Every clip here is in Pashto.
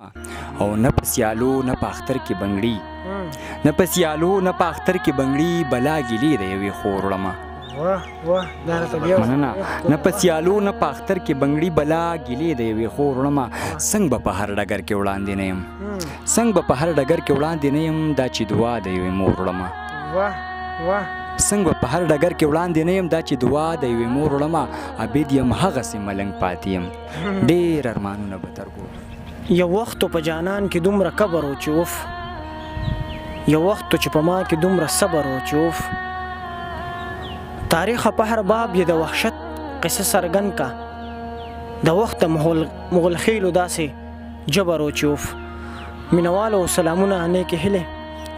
او نه په سیالو نه په اختر کې بنګړي، نه په سیالو نه په اختر کې بنګړي، بلا ګیلې د یوې خور وړمه. واه واه، دا راته بیا مننه. نه په سیالو نه په اختر کې بنګړي، بلا ګیلې د یوې خور وړمه. څنګه به په هر ډګر کې وړاندې نه یم، څنګه به په هر ډګر کې وړاندې نه یم، دا چې دعا د یوې مور وړمه. واه واه، څنګه به په هر ډګر کې وړاندې نه یم، دا چې دعا د یوې مور وړمه. عابد یم هغسې ملنګ پاتې یم، ډېر ارمانونه به تر ګورم. یو وخت په جانان کې دومره کبر و چې اوف، یو وخت چې په ما کې دومره صبر و چې اوف. تاریخ په هر باب یې د وحشت قصه څرګند کا، د وخت مغل خېلو داسې جبر و چې اوف. مینوالو سلامونه، نیکې هیلې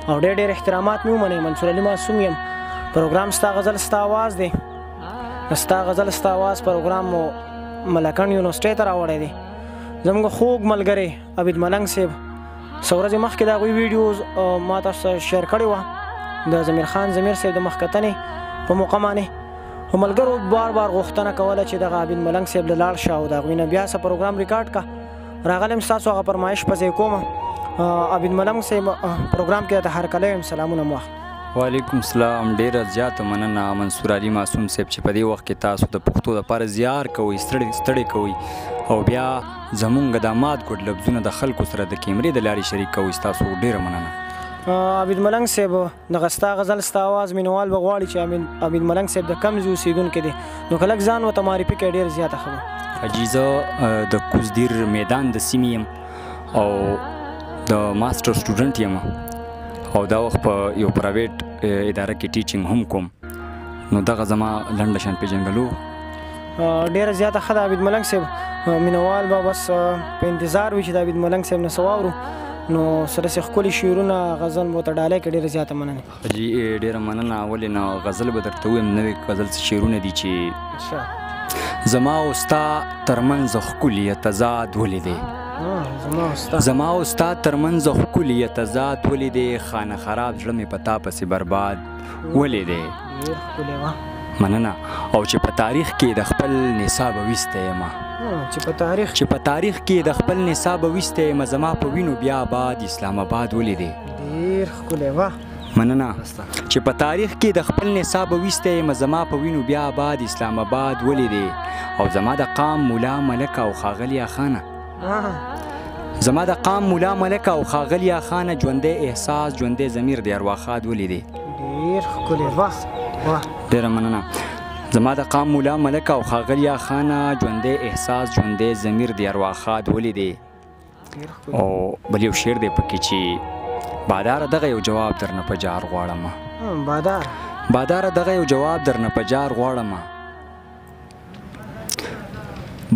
او ډېر ډېر احترامات مې ومنئ. منصور علي معصوم یم. پروګرام ستا غزل ستا اواز دی. د ستا غزل ستا اواز پروګرام مو ملکڼ یونیورسټۍ ته راوړی دی. زموږ خوږ ملګری عابد ملنګ صاحب څو ورځې مخکې د هغوی ویډیوز ما تاسو سره share کړې وه، د ضمیر خان ضمیر صاحب د مخکتنې په موقع باندې. خو ملګرو بار بار غوښتنه کوله چې دغه عابد ملنګ صاحب له لاړ شه او د هغوی نه بیا څه پروګرام ریکارډ کا. راغلی یم، ستاسو هغه فرمایش په ځای کوم. عابد ملنګ صاحب، پروګرام کې درته هرکلی یم، سلامونه مو واخله. وعلیکم سلام. ډیره زیاته مننه منصور علي معصوم صاحب چې په دې وخت کې تاسو د پښتو لپاره زیار کوئ، ستړي ستړي کوئ او بیا زمونږ د مات ګډ لفظونه د خلکو سره د کیمرې د لارې شریک کوئ. تاسو ډیره مننه. عابد ملنګ صاحب، دغه ستا غزل ستا اواز مینوال به غواړي چې عابد ملنګ صاحب د کوم ځای اوسېدونکی دی، نو که لږ ځان ورته معرفي کړئ ډېره زیاته ښه به. حاجي، زه د کوزدیر میدان د سیمې یم او د master student یم او دا وخت په یو private اداره کې teaching هم کوم. نو دغه زما لنډه شان پېژندګلو. ډېره زیاته ښه ده عابد ملنګ صاحب. مینوال به بس په انتظار وي چې د عابد ملنګ صاحب نه څه واورو، نو سره څه ښکلي شعرونه غزل به ورته ډالۍ کړي. ډېره زیاته مننه. حاجي ډېره مننه. ولې نه، غزل به درته ووایم. نوې غزل څه شعرونه دي چې زما او ستا تر منځ ښکلي تضاد ولې دی، زما او ستا تر منځ ښکلي تضاد ولې دی، خانه خراب زړه مې په تا پسې برباد ولې دی. مننه. او چې په تاریخ کې د خپل نصاب ویستی یم، چې په تاریخ کې د خپل نصاب ویستی یم، زما په وینو بیا آباد اسلام آباد ولې دی. ډېر ښکلی، واه. مننه. چې په تاریخ کې د خپل نصاب ویستی یم، زما په وینو بیا آباد اسلام آباد ولې دی. او زما د قام مولا ملک او ښاغلیا خانه، زما د قام مولا ملک او ښاغلیا خانه، ژوندی احساس ژوندی ضمیر دی ارواښاد ولې دی. ډېر ښکلی، واه واه. ډېره مننه. زما د قام مولا ملک او ښاغلیا خانه، ژوندی احساس ژوندی ضمیر دی ارواښاد ولې دی. او بل یو شعر دی پکې چې باداره دغه یو جواب درنه په جار غواړم. بادار، باداره دغه یو جواب درنه په جار غواړم،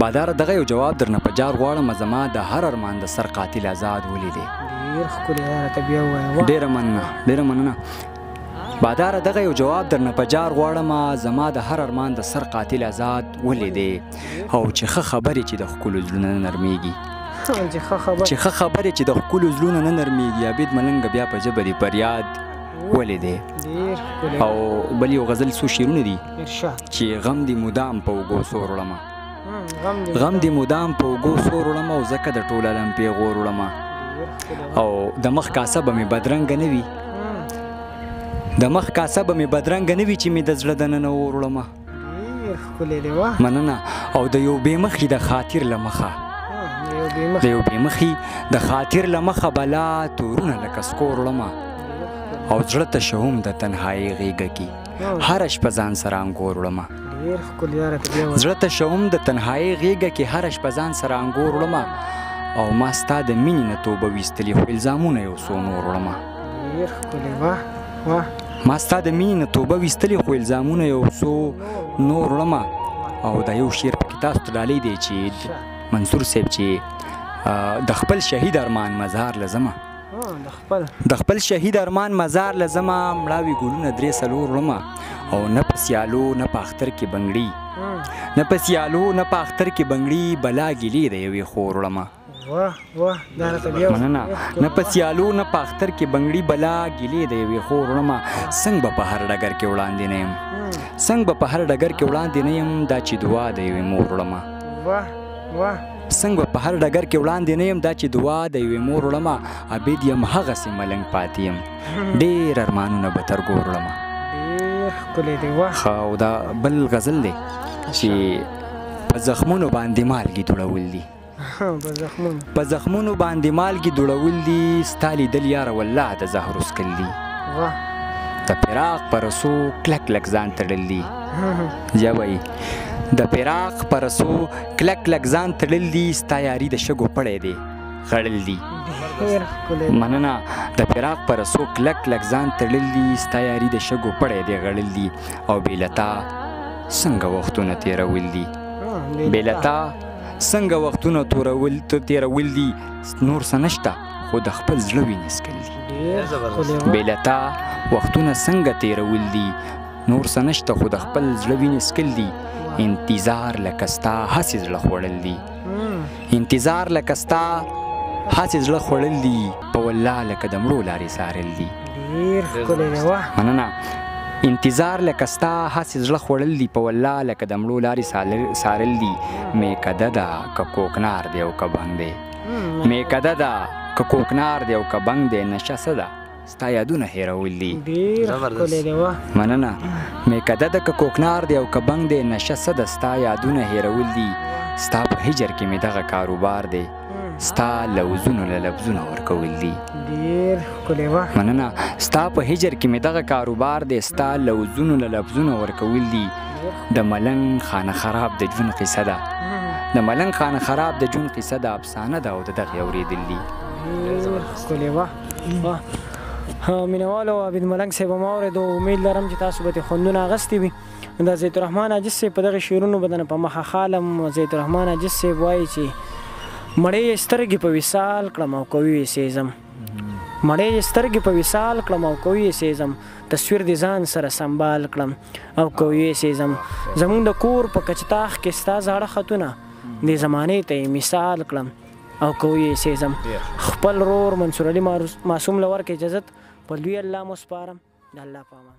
باداره دغه یو جواب درنه په جار غواړم، زما د هر ارمان د سر قاتل آزاد ولې دی. ډېر ښکلی، راته بیا ووایه. ډېره مننه، ډېره مننه. باداره دغه یو جواب درنه په جار غواړم، زما د هر ارمان د سر قاتل آزاد ولې دی. او چې ښه خبرې چې د ښکلو زړونه نه نرمېږي، چې ښه خبرې چې د ښکلو زړونه نه نرمېږي، عابد ملنګ بیا په ژبه دې فریاد ولې دی. او بل یو غزل څو شعرونه دي چې غم دې مدام په اوږو سور وړمه، غم دې مدام په اوږو سور وړمه، او ځکه د ټول عالم پیغور وړمه. او د مخ کاسه به مې بدرنګه نه وي، د مخ کاسه به مې بدرنګه نه وي چې مې د زړه دننه اور وړمه. مننه. او د یو بې مخي د خاطر له مخه، د یو بې مخي د خاطر له مخه بلا تورونه لکه سکور وړمه. او زړه ته شوم د تنهایۍ غېږه کې هره شپه ځان سره انګور وړمه. زړه ته شوم د تنهایۍ غېږه کې هره شپه ځان سره انګور وړمه. او ما ستا د مینې نه توبه ویستلې خو الزامونه یو څو نور وړمه. ما ستا د مینې نه توبه ویستلې خو الزامونه یو څو نور وړمه. او دا یو شعر پکې تاسو ته ډالۍ دی چې منصور صاحب چې د خپل شهید ارمان مزار له زما، د خپل شهید ارمان مزار له زما مړاوي ګلونه درې څلور وړمه. او نه په سیالو نه په اختر کې بنګړي، نه په سیالو نه په اختر کې بنګړي، بلا ګیلې د یوې خور وړمه. مننه. نه په سیالو نه په اختر کې بنګړي، بلا ګیلې د یوې خور وړمه. څنګه به په هر ډګر کې وړاندې نه یم، څنګه به په هر ډګر کې وړاندې نه یم، دا چې دعا د یوې مور وړمه. واه واه. څنګه په هر ډګر کې وړاندې نه یم، دا چې دعا د یوې مور وړمه، عابد یم هغسې ملنګ پاتې یم، ډېر ارمانونه به تر ګور وړمه. ډېر ښکلی دی، واه. ښه، او دا بل غزل دی چې په زخمونو باندې مالګې دوړول دي. په زخمونو باندې مالګې دوړول دي، ستا لیدل یاره والله د زهرو څکل دي. د فراق په رسو کلک کلک ځان تړل دي. جا وایي د فراق په رسو کلک کلک ځان تړل دي، ستا یاري د شګو پړی دی غړل دي. مننه. د فراق په رسو کلک کلک ځان تړل دي، ستا یاري د شګو پړی دی غړل دي، او بې له تا څنګه وختونه تېرول دي، بې له تا څنګه وختونه تېرول دي، نور څه نشته خو د خپل زړه وینې څکل دي. بې له تا وختونه څنګه تېرول دي، نور څه نشته خو د خپل زړه وینې څکل دي، انتظار لکه ستا هسې زړه خوړل دي، انتظار لکه ستا هسې زړه خوړل دي، په والله لکه د مړو لارې څارل دي. مننه. انتظار لکه ستا هسې زړه خوړل دي، په والله لکه د مړو لارې څارل دي، میکده ده که کوکنار دی او که بنګ دی، میکده ده که کوکنار دی او که بنګ دی، نشه څه ده ستا یادونه هېرول دي. مننه. میکده ده که کوکنار دی او که بنګ دی، نشه څه ده ستا یادونه هېرول دي، ستا په هجر کې مې دغه کاروبار دی، ستا لوزونو له لفظونه ورکول دي. مننه. ستا په هجر کې مې دغه کاروبار دی، ستا لوزونو له لفظونه ورکول دي، د ملنګ خانه خراب د ژوند قصه ده، د ملنګ خانه خراب د ژوند قصه ده، افسانه ده او د دغې اورېدل دي. واه. مینهوالو عابد ملنګ صاحب ما اورېدو، امید لرم چې تاسو به ترې خوندونه اخیستي وي. د زید الرحمن عاجز صاحب په دغه شعرونو به درنه په مخه خالم. زید الرحمن عاجز صاحب وایي چې مړې یې سترګې په وصال کړم او که ویې سېزم، مړې یې سترګې په وصال کړم او که ویې سېزم، تصویر دې ځان سره سنبال کړم او که ویې سېزم، زمونږ د کور په کچتاخ کې ستا زاړه خطونه دې زمانې ته یې مثال کړم او که ویې سېزم. خپل رور منصور علي معصوم له ورکه اجازت په لوی الله مو سپارم، د الله په امان.